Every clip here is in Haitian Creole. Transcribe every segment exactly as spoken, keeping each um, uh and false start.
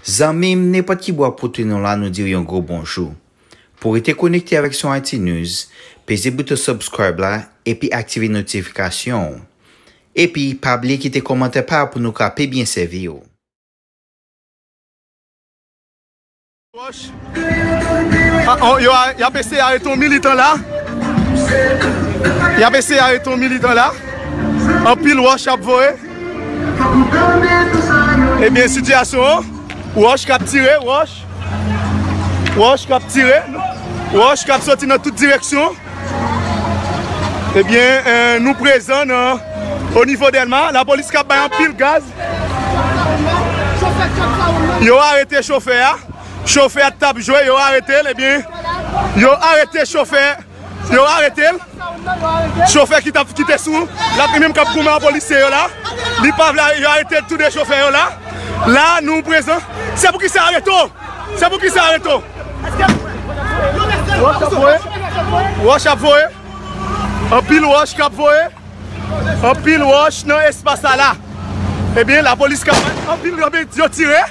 Zanmi m, nenpòt ki bò w ap koute nou la, nou di w yon gwo bonjou. Pou w rete konekte avèk Son Haiti News, peze bouton subscribe la epi aktive notifikasyon w. Epi, pa bliye kite kòmantè pa w pou nou ka pi byen sèvi w. Wòch. Ah, oh, yo a-, y ap eseye arete yon militan la. Y ap eseye arete yon militan la. Anpil wòch ap voye. Ebyen, sitiyasyon an, wòch k ap tire, wòch. Wòch k ap tire, wòch k ap soti nan tout direksyon. Ebyen, eh, nou prezan nan, o nivo Dèlma, lapolis k ap bay anpil gaz. Yo arete chofè a. Chofè a t ap jwe, yo arete l, ebyen, yo arete chofè, yo arete l. Chofè ki t ap, ki te sou, l ap li menm k ap goumen ak polisye yo la. Li pa vle, yo arete tou de chofè yo la. La, nou prezan. Se pou ki sa arete w? Se pou ki sa arete w? Wòch ap voye. Wòch ap voye. Anpil wòch k ap voye. Anpil wòch nan espas sa la. Ebyen, lapolis k ap anpil yo tire.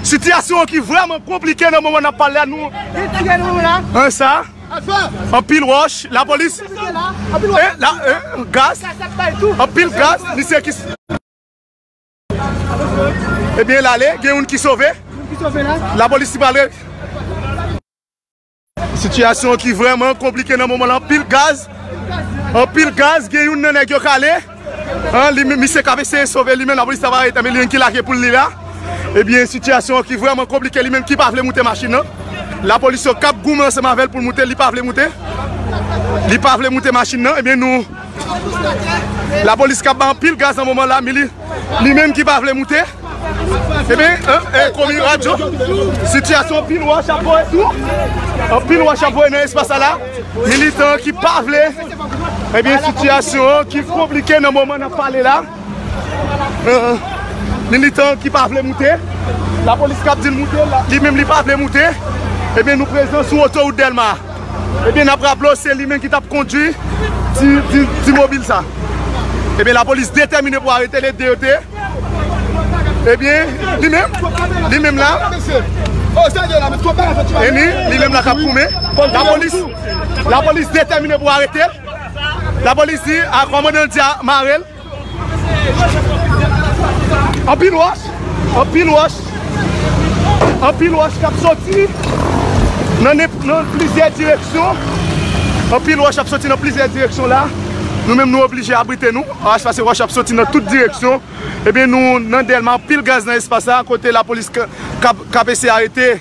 Sitiyasyon ki vrèman konplike nan moman n ap pale a, nou. Gen tire nan moman la. An sa. Anpil wòch, lapolis. Anpil wòch. E, la, e, gaz. Anpil gaz, misye ki. Ebyen, l ale, gen youn ki sove. Lapolis ki pale. Sitiyasyon ki vrèman konplike nan moman la. Anpil gaz. Anpil gaz, gen youn nan nèg yo k ale. An, li menm, misye k ap eseye sove li menm, lapolis t ap arete, men li menm ki lage poul li la. Ebyen, sitiyasyon ki vrèman konplike, li menm ki pa vle moute machin nan. Lapolis yo k ap goumen ansanm avè l pou l moute, li pa vle moute. Li pa vle moute machin nan, ebyen nou Lapolis k ap bay anpil gaz nan moman la, men li, li menm ki pa vle moute. Ebyen, en, en, komi radyo, sitiyasyon anpil wòch ap voye tou. Anpil wòch ap voye nan espas sa la. Militan ki pa vle. Ebyen, sitiyasyon ki konplike nan moman n ap pale la. Eh, militan ki pa vle moute. Lapolis k ap di l moute, la, li menm li pa vle moute. Ebyen, nou prezan sou otowout Dèlma. Ebyen, n ap raple w, se li menm ki t ap kondui ti, ti, ti mobil sa. Ebyen, lapolis detèmine pou arete l, de yo te. Ebyen, li menm, li menm la. Eni, li menm la k ap goumen. Lapolis, lapolis detèmine pou arete l. Lapolis di, a, kòmandan di a mare l. Anpil wòch, anpil wòch, anpil wòch k ap soti nan nenp-, nan plizyè direksyon. Anpil wòch ap soti nan plizyè direksyon la. Nou menm nou oblije abrite nou. Wòch, paske wòch ap soti nan tout direksyon. Ebyen, nou nan Dèlma, anpil gaz nan espas la, kote lapolis k-, k ap, k ap eseye arete.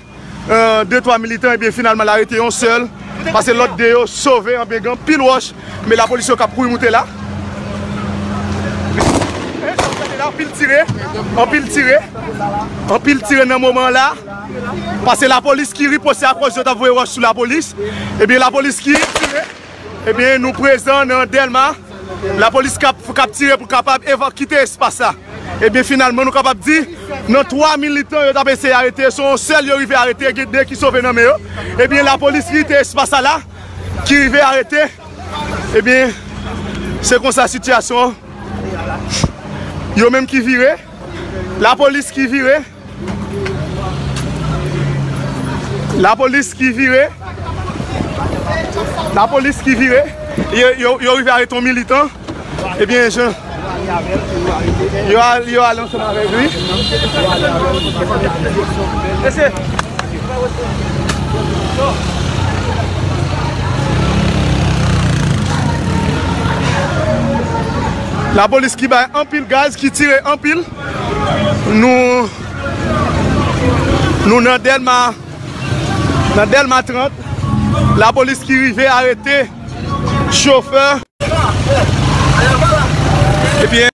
Eh, de twa militan, ebyen, finalman, l arete yon sèl. Paske lòt de yo sove, ebyen, gen anpil wòch, men lapolis yo k ap kouri moute la. Anpil tire, anpil tire, anpil tire nan moman la. Paske lapolis ki riposte akoz yo t ap voye wòch sou lapolis. Ebyen, lapolis ki tire. Ebyen, nou prezan nan Dèlma. Lapolis k ap, k ap tire pou kapab eva-, kite espas la. Ebyen, finalman, nou kapab di, nan twa militan yo t ap eseye arete, se yon sèl yo rive arete, gen de ki sove nan men yo. Ebyen, lapolis kite espas la, ki rive arete. Ebyen, se konsa sitiyasyon an. Yo menm ki vire, lapolis ki vire. Lapolis ki vire. Lapolis ki vire. Yo, yo, yo rive arete yon militan. Ebyen, jan. Yo al, yo al ansanm avèk li. Lapolis ki bay anpil gaz, ki tire anpil. Nou, nou nan Dèlma, nan Dèlma trant, lapolis ki rive arete chofè. Ebyen,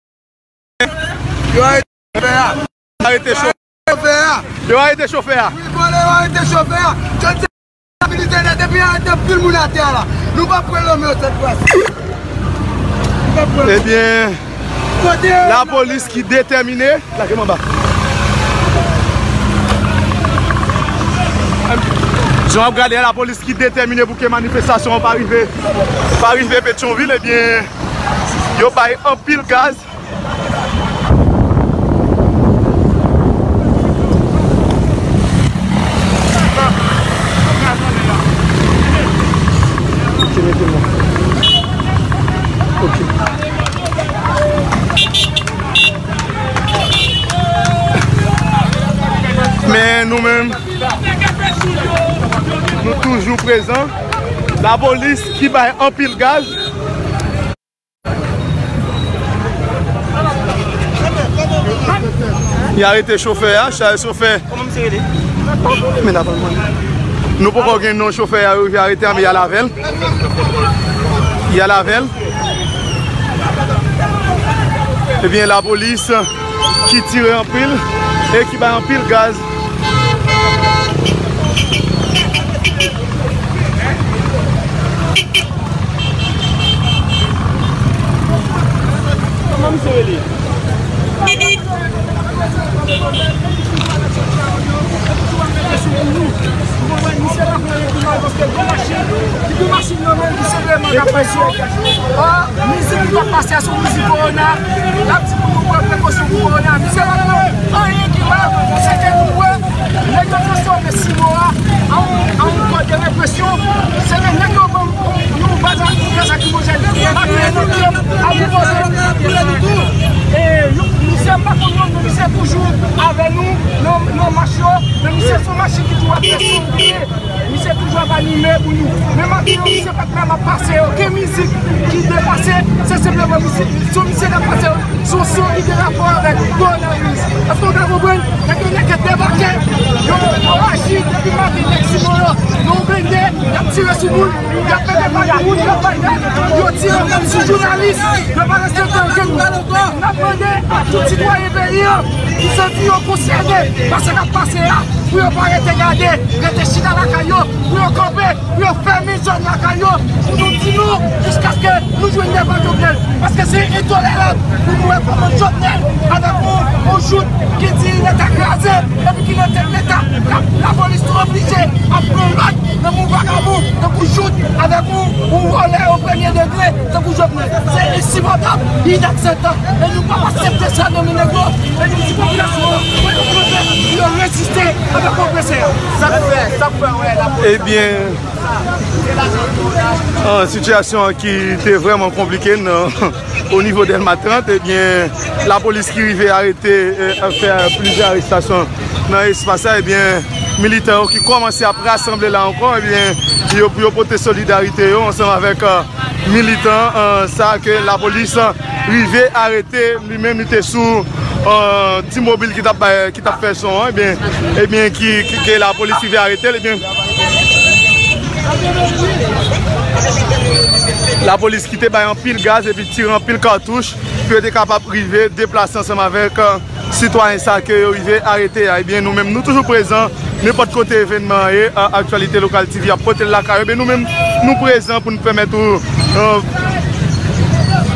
yo arete chofè a. Arete chofè a. Yo arete chofè a. Wi, vòlè yo arete chofè a. Militè nèt, epi arete anpil moun atè a la. Nou p ap pran lanmè yo sèt fwa si. Nou p ap pran. Ebyen, kote lapolis ki detèmine. Lage m anba. Jan w ap gade a, lapolis ki detèmine pou ke manifestasyon an pa rive, pa rive Petyonvil, ebyen, yo bay anpil gaz. Nou menm, nou toujou prezan. Lapolis ki bay anpil gaz. Y arete chofè a, chofè. Kòman misye rele? Nou poko gen non chofè a, yo rive arete a, men y al avè l. Y al avè l. Ebyen, lapolis ki tire anpil e ki bay anpil gaz. Kòman misye rele? Misye pa fè anyen ki mal paske gen machin, ki gen machin nan men, misye vrèman ka pase. Ah, mizik ki t ap pase a se yon mizik kowona. L ap di pou nou pran prekosyon pou kowona. Misye pa fè anyen ki mal, se ke nou wè nèg yo transfòme Simo a an, an yon kò de represyon. Se ke nèg yo ban yon baz lakrimojèn, lakrimojèn, ap poze. E, misye pa konn nou, misye toujou avè nou nan, nan mach yo, men misye se yon machin ki toujou ap fè son byen. Misye toujou ap anime pou nou. Men maten an, misye pa t menm ap pase okenn mizik ki depase. Se senpleman mizik, son misye t ap pase sou son ki gen rapò avèk kowonaviris. Èske w ka konprann? Nèg yo nèk debake. Yo, yo aji depi maten, nèg Simo yo. Yo blende, y ap tire sou moun, y ap mete pa moun, y ap bay nèg. Yo tire menm sou jounalis. Yo pa respekte okenn moun. N ap mande a tout sitwayen peyi an ki santi yo konsène pa sa k ap pase a, pou yo pa rete gade, rete chita lakay yo, pou yo kanpe, pou yo fèmen zòn lakay yo, pou nou di non jiskaske nou jwenn dèfèt Jovenel. Paske se entolerab pou nou wè kòman Jovenel avèk yon, yon jout ki di Leta kraze, epi ki nan tèt Leta, k ap, lapolis tou oblije ap pran lòd nan yon vagabon, tankou jout avèk yon, yon vòlè o premye degre, tankou Jovenel. Se ensipòtab, inakseptab. E nou p ap aksepte sa nan men nèg yo. E nou di popilasyon an pou yo kanpe, pou yo reziste avèk opresè a. Sa k fè, sa k fè, wè, lapolis. Ebyen, an, sitiyasyon an ki te vrèman konplike nan, o nivo Dèlma trant, ebyen, lapolis ki rive arete, e, fè plizyè arestasyon nan espas la, ebyen, militan yo ki kòmanse ap rasanble la ankò, ebyen, yo, pou yo pote solidarite yo ansanm avèk, e, militan, e, sa ke lapolis, e, rive arete, li menm li te sou, e, ti mobil ki t ap bay, ki t ap fè son an, ebyen, ebyen, ki, ki, ke lapolis rive arete l, ebyen, lapolis ki te bay anpil gaz epi tire anpil katouch pou yo te kapab rive deplase ansanm avèk, e, sitwayen sa ke yo rive arete a. Ebyen, nou menm, nou toujou prezan nenpòt kote evènman an ye, a, Aktyalite Lokal T V ap pote l lakay ou. Ebyen, nou menm, nou prezan pou n pèmèt ou, e,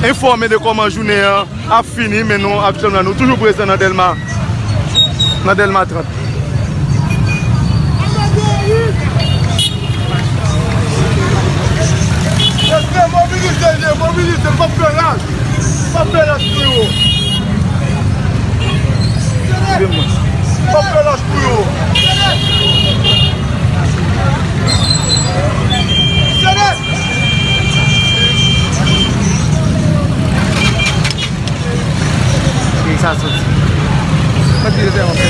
enfòme de kòman jounen an ap fini, men nou, aktyèlman, nou toujou prezan nan Dèlma, nan Dèlma trant. Mesye, mobilize, mesye, mobilize, p ap fè lach. P ap fè lach pou yo. P ap fè lach pou yo. Kote sa soti? Kote yo fè yon fè?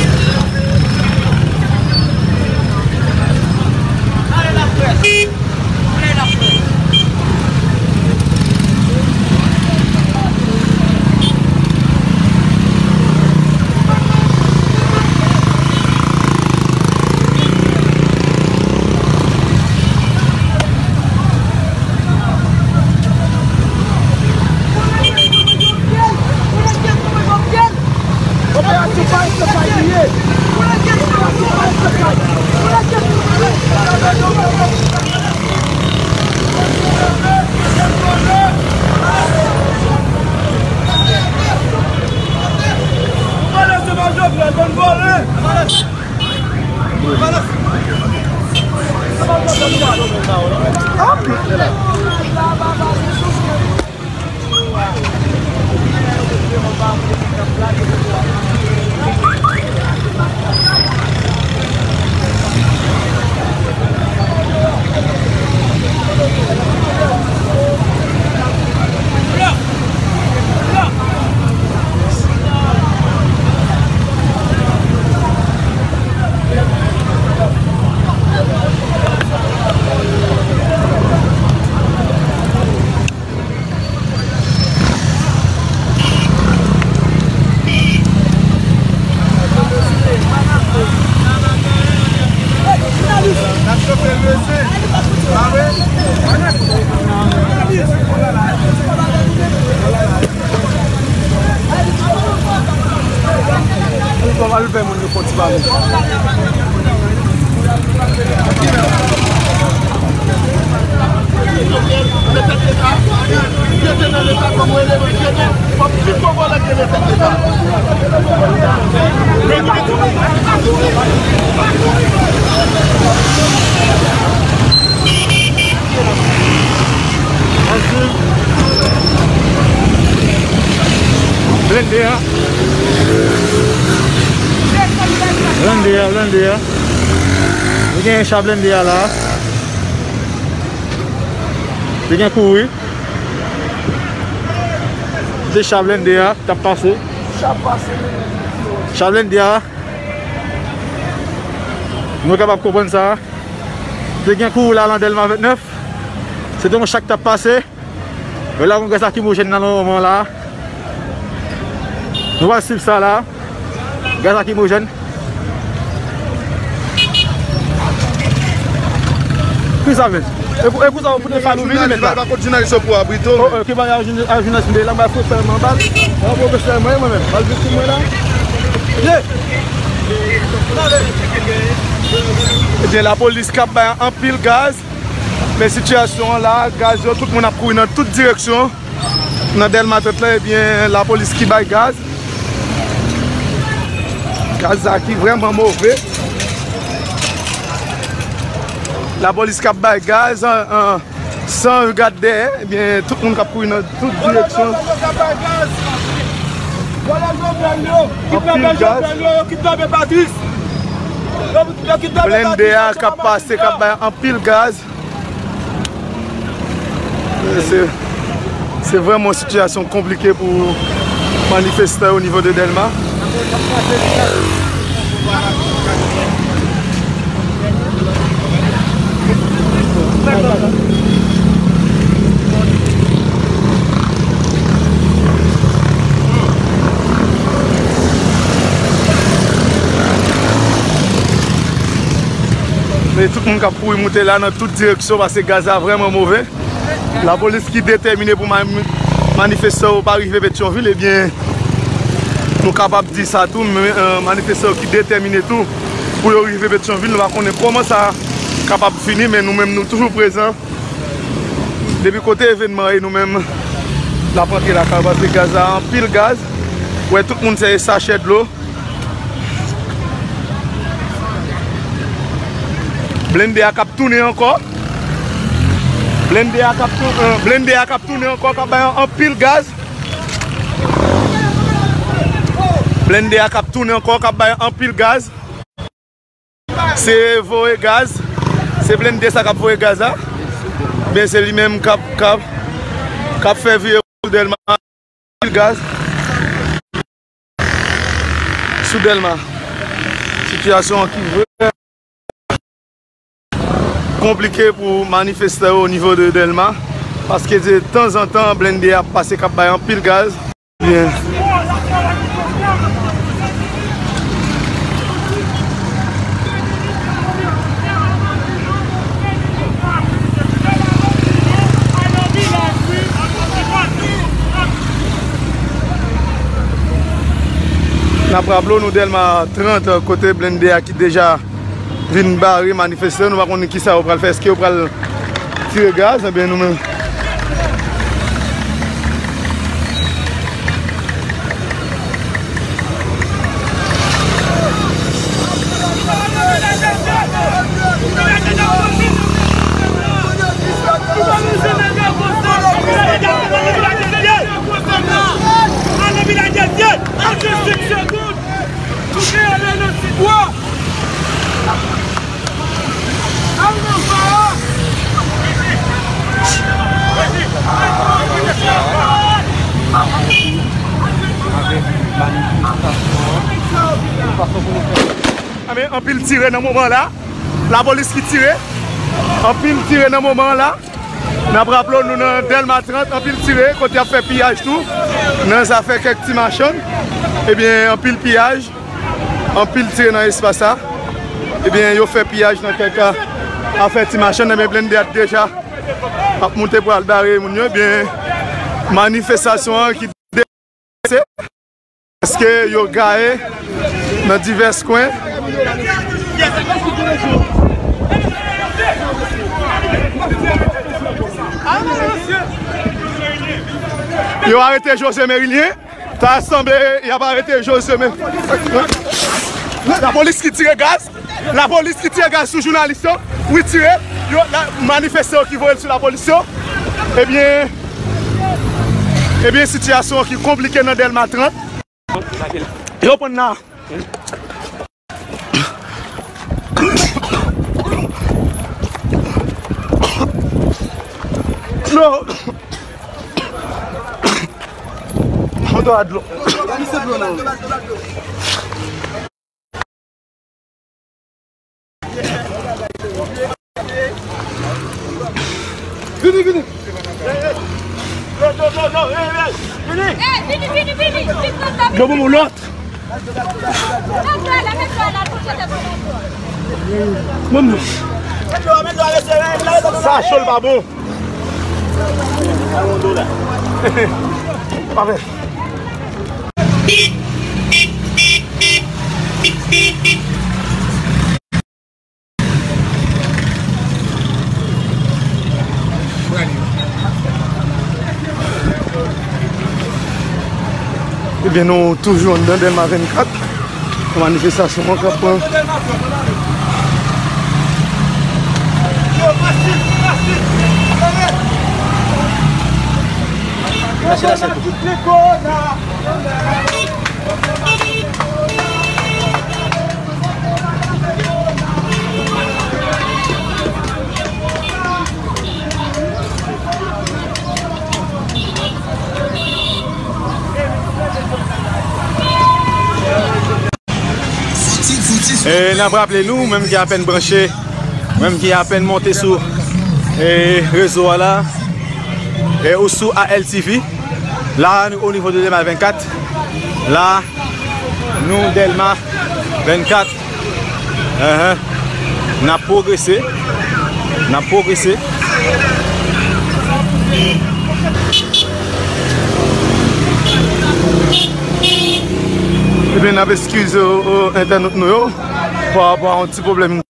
Operasyon pa ret nan kay li ye. Operasyon pa ret nan kay. Al fè moun yo fè ti bagay. Blende a. Blende a, blende a. Li gen cha blende a la. Li gen kouri. Se cha blende a k ap pase. Cha blende a. Nou kapab konprann sa. Te gen kouri la nan Dèlma vennèf. Se te yon cha k t ap pase. Men la, gon gaz lakrimojèn nan moman la. Nou pral swiv sa la. Gaz lakrimojèn. Kisa, men? E pou, e pou sa, ou fout fè nou vini, men la. Pa kot jounalis yo pou abrite w, men. Oh, oh, ki bagay a jounalis, a jounalis, men la, mwen fout fè mwen bal. Mwen pwofesè mwen, mwen menm. Al viktim mwen la. Ye! Ebyen, lapolis k ap bay anpil gaz. Men sitiyasyon an la, gaz yo, tout moun ap kouri nan tout direksyon. Nan Dèlma trant la, ebyen, lapolis ki bay gaz. Gaz la ki vrèman move. Lapolis k ap bay gaz, an, an, san gad dèyè, ebyen, tout moun k ap kouri nan tout direksyon. Anpil gaz. Blende a k ap pase, k ap bay anpil gaz. Se, se vrèman yon sitiyasyon konplike pou manifestan yo o nivo de Dèlma. Men tout moun k ap kouri moute la nan tout direksyon, paske gaz la vrèman move. Lapolis ki detèmine pou ma-, manifestan yo pa rive Petyonvil, ebyen, nou kapab di sa tou, men, eh, manifestan yo ki detèmine tou pou yo rive Petyonvil, nou pa konnen kòman sa kapab fini, men nou menm, nou toujou prezan. Depi kote evènman ye, nou menm, n ap rantre lakay, paske gaz la, anpil gaz. Wè, tout moun sèye sachè dlo. Blende a k ap tounen ankò. Blende a k ap tou-, eh, blende a k ap tounen ankò, k ap bay anpil gaz. Blende a k ap tounen ankò, k ap bay anpil gaz. Se voye gaz. Se blende sa k ap voye gaz la. Ben, se li menm k ap, k ap, k ap fè vire pou Dèlma. Pil gaz sou Dèlma. Sitiyasyon an ki vrèman konplike pou manifestan yo o nivo de Dèlma, paske de tanzantan blende ap pase k ap bay anpil gaz. Byen. N ap raple w, nou Dèlma trant, kote blende a ki deja vin bare manifestan, nou pa konnen kisa yo pral fè, èske yo pral tire gaz, ebyen nou menm. Anben, anpil tire nan moman la. Lapolis ki tire. Anpil tire nan moman la. N ap raple w, nou nan Dèlma trant, anpil tire, kote y ap fè piyaj tou. Nan zafè kèk ti machann, ebyen, anpil piyaj, anpil tire nan espas sa. Ebyen, yo fè piyaj nan kèk, Afè ti machann, ebyen blende a deja ap moute pou al bare moun yo, ebyen manifestasyon an ki deplase, paske yo gaye nan divès kwen. Yo arete José Merilien. Ta sanble y ap arete José, men lapolis ki tire gaz, lapolis ki tire gaz sou jounalis yo, wi, tire, yo, la, manifestan yo ki voye l sou lapolis yo. Ebyen, ebyen, sitiyasyon ki konplike nan Dèlma trant. Yo pran nan. Dlo. Mwen dwa dlo. Vini, vini. Vini. Vini, vini, vini, vini. Dlo pou moun lòt. Mwen, mwen. Sa cho, l pa bon. Pa fè. Ebyen, nou toujou anndan Dèlma vennkat. Manifestasyon an k ap pran. E n ap raple nou, menm ki apèn branche, menm ki apèn monte sou, e, rezo a la, e, ou sou A L T V, la, nou o nivo de Dèlma vennkat, la, nou Dèlma vennkat. Enhen. N ap pwogrese. N ap pwogrese. Ebyen, n ap eskize, o, o, entènot nou yo pa rapò a yon ti pwoblèm.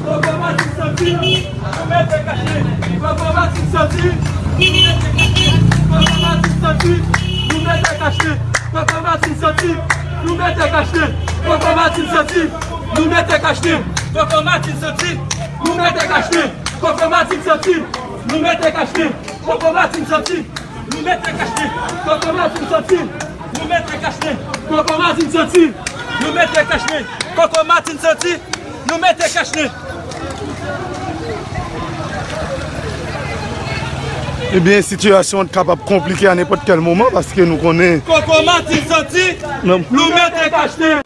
Kòkòmatin santi, nou mete kache. Kòkòmatin santi, nou mete kache. Kòkòmatin santi, nou mete kache. Kòkòmatin santi, nou mete kache. Kòkòmatin santi, nou mete kache. Kòkòmatin santi, nou mete kache. Kòkòmatin santi, nou mete kache. Kòkòmatin santi, nou mete kache. Kòkòmatin santi, nou mete kache. Kòkòmatin santi, nou mete kache. Kòkòmatin santi, nou mete kache. Ebyen, sitiyasyon an kapab konplike a nenpòt kèl moman, paske nou konnen. Kòkòmatin santi, non, nou mete kache.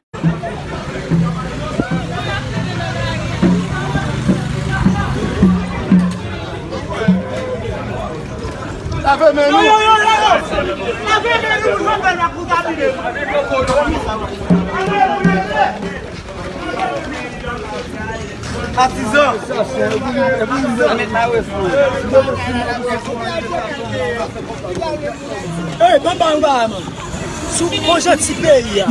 Lave men nou. Lave men nou pou nou fè la kontamine. Patizan. Ey, ban m ba nou bagay, man. Sou bon jan ti peyi a.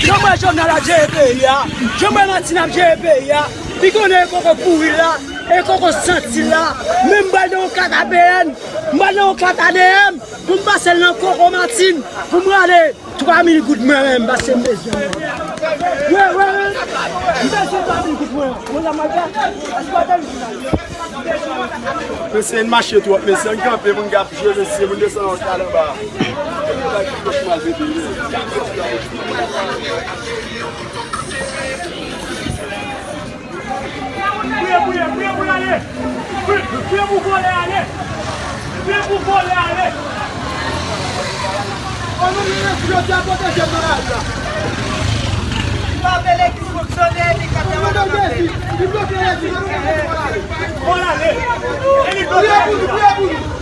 Jan mwen Jovenel ap jere peyi a. Jan mwen Martine ap jere peyi a. Li konnen e koko pouri la. E koko santi la. Men m pral nan yon kat A P N. M pral nan yon kat A D M. Pou m pase l nan koko Martine. Pou m rale. Twa mil goud mwen menm, paske m bezwen. Wi, wi, wi. M bezwen twa mil goud mwen. Mwen la, mwen la. Mesye, n mache twòp, mesye. N kanpe pou n ka jwe, mesye. Pou n desann yon kal anba. Priye, priye, priye pou l ale. Priye, priye pou vòlè ale. Priye pou vòlè ale. Ann nou priye pou Jezi a pwoteje n nan lari a. Li pa vle legliz fonksyone, li ka te wè nan lari. Li bloke Jezi, li bloke Jezi. Vòlè ale. E li bloke Jezi. Priye pou nou, priye pou nou.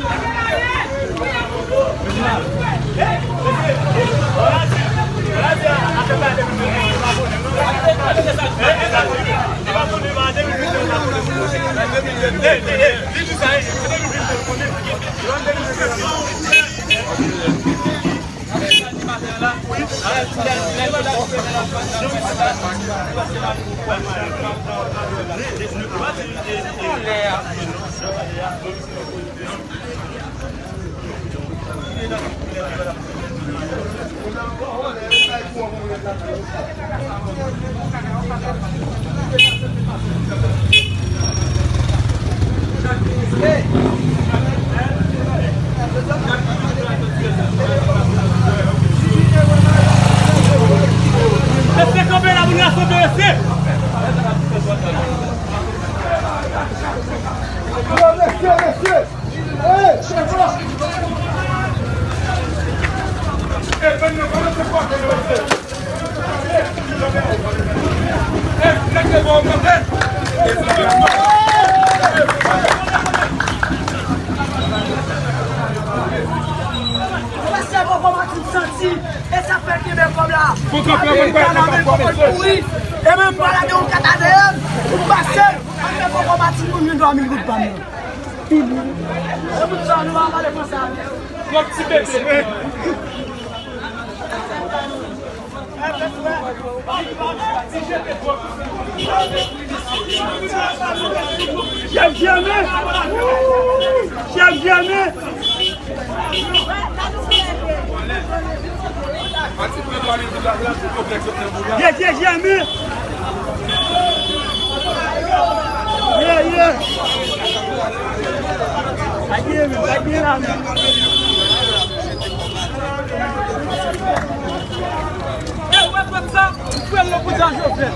Mesye, kanpe la pou n rasanble, mesye. Mesye, mesye. Pastè Koko Martine santi, e sa fè l kenbe kòb la. Apre l ka nan men kòb pouri, e menm pa la gen yon katadeyèm pou pase. Ann fè Koko Martine pou m jwenn twa mil goud pa m nan. Epi sa, nou pa pale konsa. Twòp ti bebe. Chèf Jèmen! Chèf Jèmen! Ye, ye, ye, men. Ye, ye. Sa gen, men, sa gen la, men. E, ou wè pèp sa? Ou fè l nan kouta Jovenel.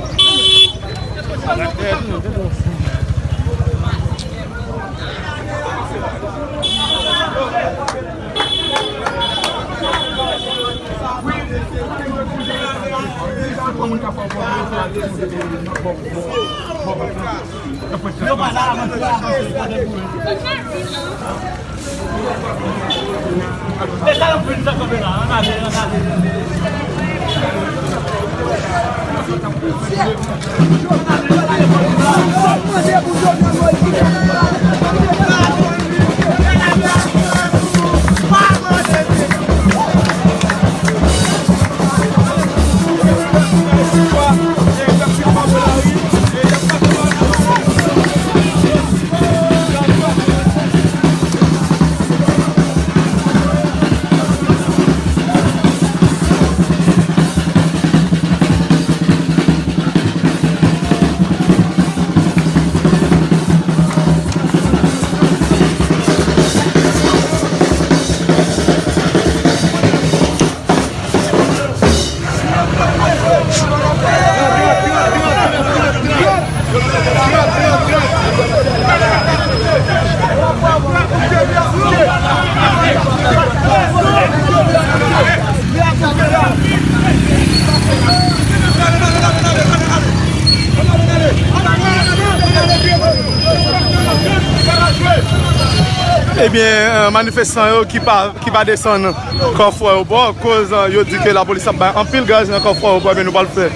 Ebyen, eh, manifestan yo ki pa, ki pa desann Kafou Ayewopò, koz, eh, yo di ke lapolis ap bay anpil gaz nan Kafou Ayewopò, ebyen, nou pral fè.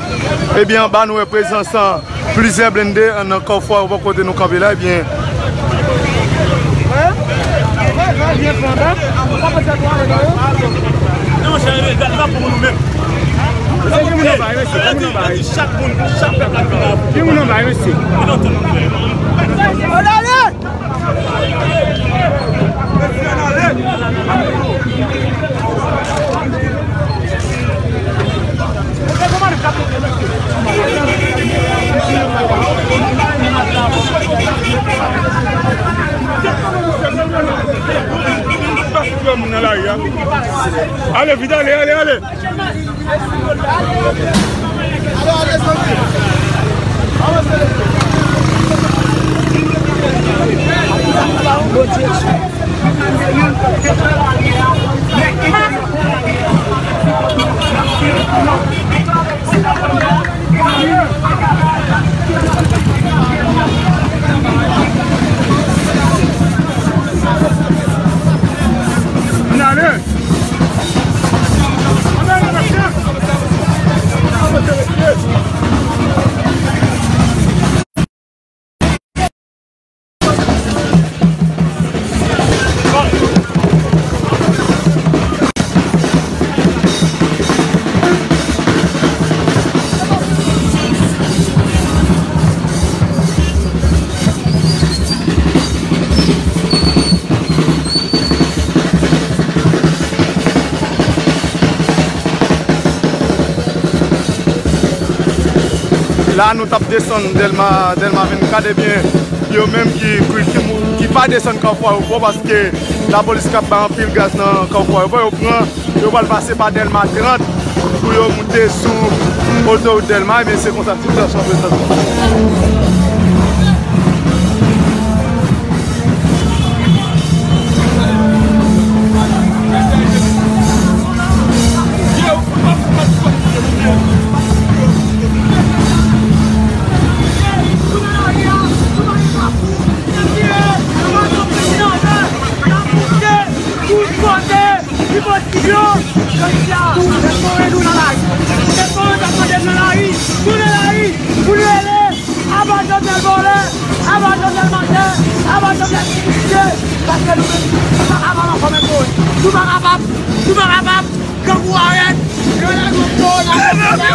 Ebyen, anba nou wè prezans, eh, plizyè blende, eh, nan Kafou Ayewopò kote nou kanpe la, ebyen. Ale, vit ale, ale, ale. La, nou t ap desann Dèlma, Dèlma vennkat, ebyen, yo menm ki, ki, ki, ki pa desann Kafou Ayewopò, paske lapolis k ap bay anpil gaz nan Kafou Ayewopò, yo pran, yo pral pase pa Dèlma trant pou yo moute sou otowout Dèlma, ebyen, se konsa sitiyasyon an prezante. Pou kote ki posib yo, jodi a, se kore nou nan lari. Se kore n ap mande nan lari. Nou nan lari pou n rele aba Jovenel vòlè, aba Jovenel mantè, aba Jovenel kidnapè. Paske nou menm, nou pa kapab ankò menm kore. Nou pa kapab, nou pa kapab. Grangou arèt, grangou kò, n ap fè sa.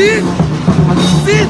Vit! Vit!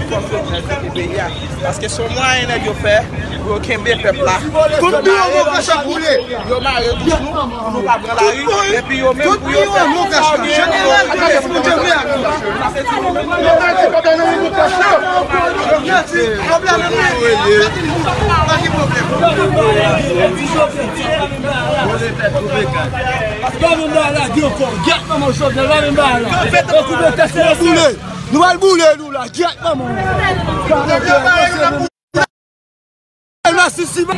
Fòk yo pral kenbe peyi a. Paske se yon mwayen nèg yo fè pou yo kenbe pèp la. Tout biwo Mokachè boule. Yo mare bouch nou pou nou pa pran lari. Epi yo menm pou yo fè. Jeneral Jones, nou te vle ak nou. Gade m ba la, gen ankò. Gèt manman Jovenel, gade m ba la. Yo koupe tèt yo boule. Nou al boule nou la, gyèt manman. Dèlma sisi ba.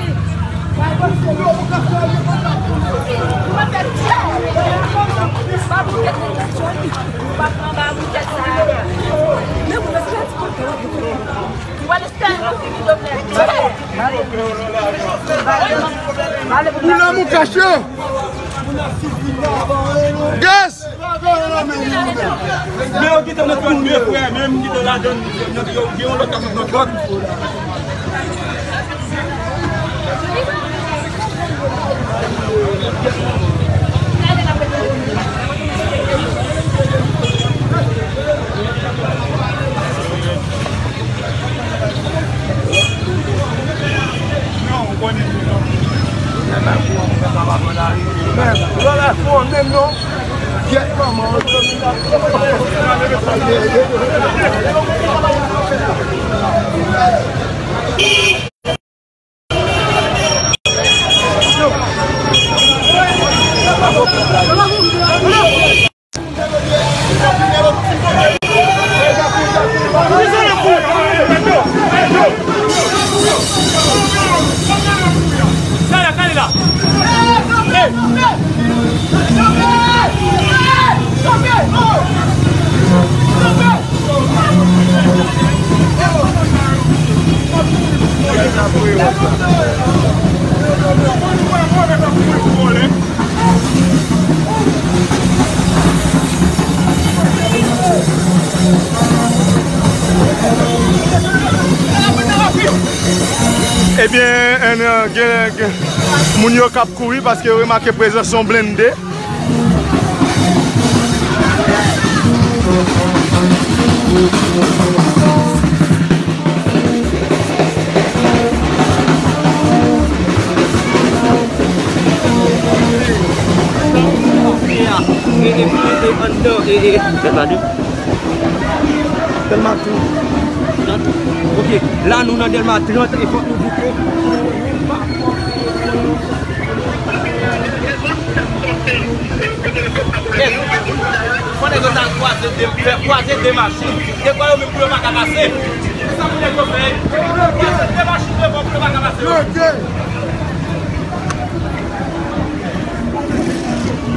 Boule Mokachè. Gas. Men yo gentan nan trannde frè, menm gentan ladan, yo gen yon lòt k ap nan trannde. Ebyen, en, gen, gen moun yo k ap kouri paske yo remake prezans yon blende. Dèlma trant. Ok, la nou nan Dèlma trant e fòk nou di ke Fò nèg yo ta kwaze de, fè kwaze de machin. Dekwa yo menm pou yo pa ka pase. Se sa pou nèg yo fè. Kwaze de machin devan pou yo pa ka pase.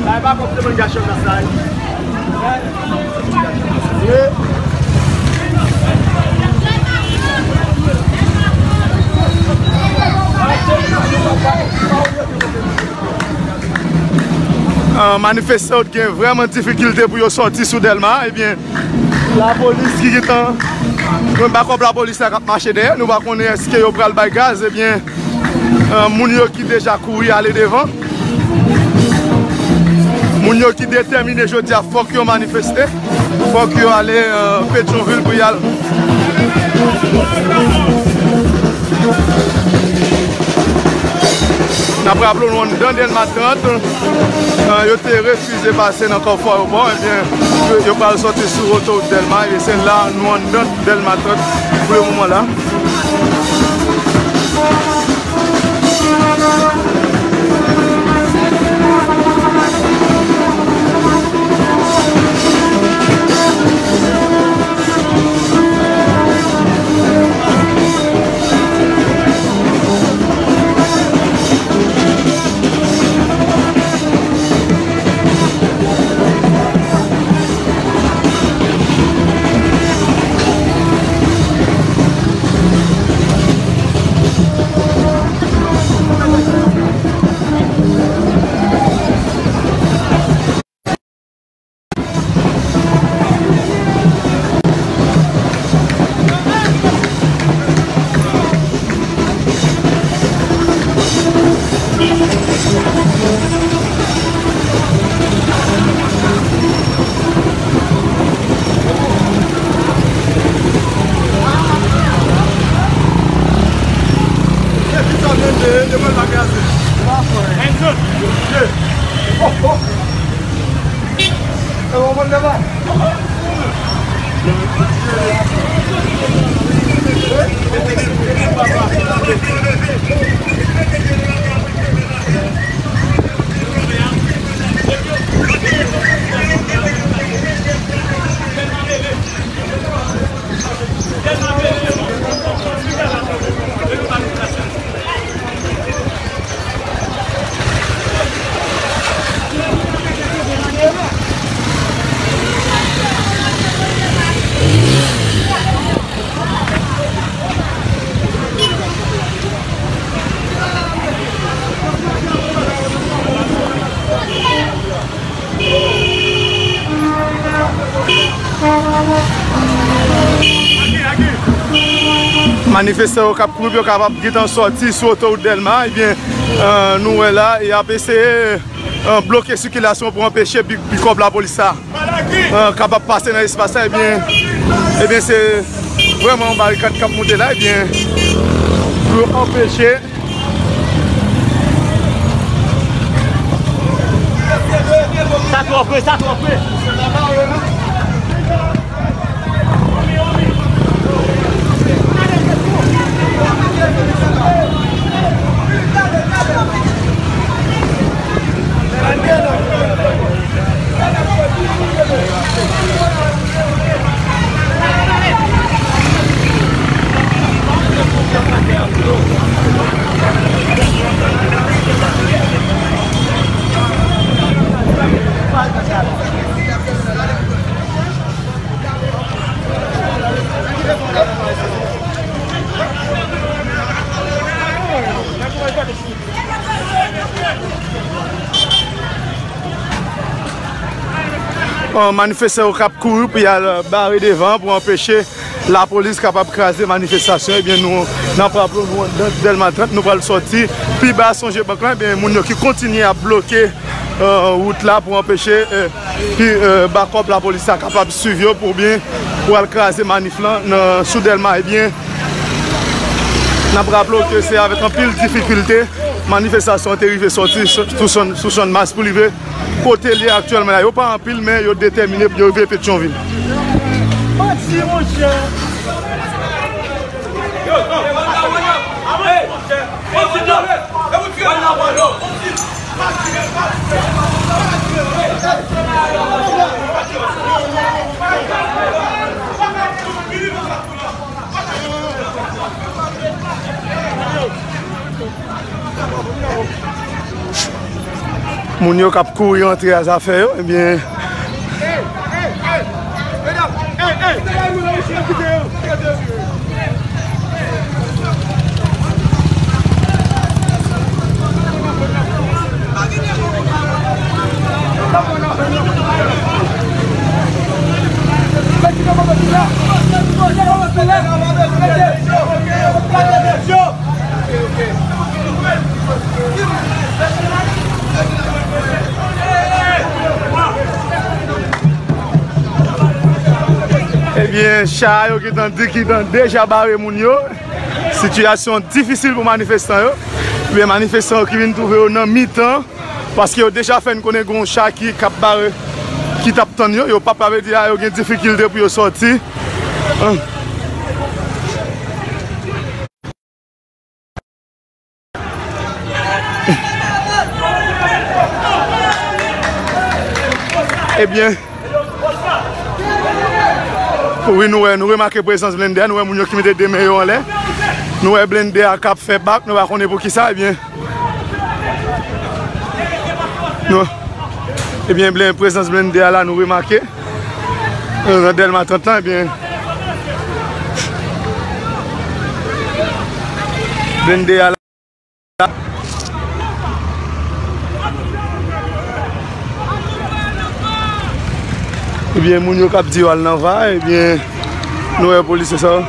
Sa e pa kòb demann gason nan sa. Ah, manifestan yo t gen vrèman difikilte pou yo sòti sou Dèlma. Ebyen, lapolis ki gentan, mwen pa konn lapolis la k ap mache dèyè, nou pa konnen èske yo pral bay gaz, ebyen, ah, moun yo ki deja kouri ale devan. Moun yo ki detèmine jodi a, fòk yo manifeste, fòk yo ale, euh, Petyonvil pou y al. N ap raple w, nou anndan Dèlma trant, euh, yo te refize pase nan Kafou Ayewopò, ebyen, yo, yo pral sòti sou otowout Dèlma, e se la nou anndan Dèlma trant pou le moman la. Manifestan yo k ap kouri pou yo kapab gentan sòti sou otowout Dèlma, ebyen, euh, nou wè la, y ap eseye, euh, bloke sikilasyon pou anpeche pi-, pikòp lapolis sa, euh, kapab pase nan espas la, ebyen, ebyen, se vrèman yon barikad k ap monte la, ebyen, pou yo anpeche Sa twò pre, sa twò pre. Bon, manifestan yo k ap kouri pou y al bare devan pou anpeche lapolis kapab kraze manifestasyon. Ebyen, nou, n ap raple w, nou anndan Dèlma trant, nou pral sòti pi ba Sonje Bank la. Ebyen, moun yo ki kontinye ap bloke, euh, wout la pou anpeche, euh, pi, euh, bakòp lapolis la kapab swiv yo pou byen pou al kraze manif lan nan, sou Dèlma. Ebyen, n ap raple w ke se avèk anpil difikilte manifestasyon an te rive sòti sou, sou Chann, sou Channmas pou rive kote l ye aktyèlman la. Yo pa anpil, men yo detèmine pou yo rive Petyonvil. Manti, monchè. Moun yo k ap kouri antre a zafè yo, ebyen. Ebyen, cha yo gentan di, gentan deja bare moun yo. Sitiyasyon difisil pou manifestan yo. Ebyen, manifestan yo ki vin twouve yo nan mitan, paske yo deja fè n konnen gen yon cha ki, k ap bare, ki t ap tann yo. Yo p ap, sa vle di a, yo gen difikilte pou yo sòti. Ebyen, wi, nou wè, nou remake prezans blende a, nou wè moun yo ki mete de men yo anlè. Nou wè blende a k ap fè bak, nou pa konnen pou kisa, ebyen. Nou, ebyen, blen-, prezans blende a la, nou remake. Euh, nan Dèlma trant lan, ebyen, blende a la. Ebyen, moun yo k ap di yo al nan va, ebyen, nou wè polisye sa yo.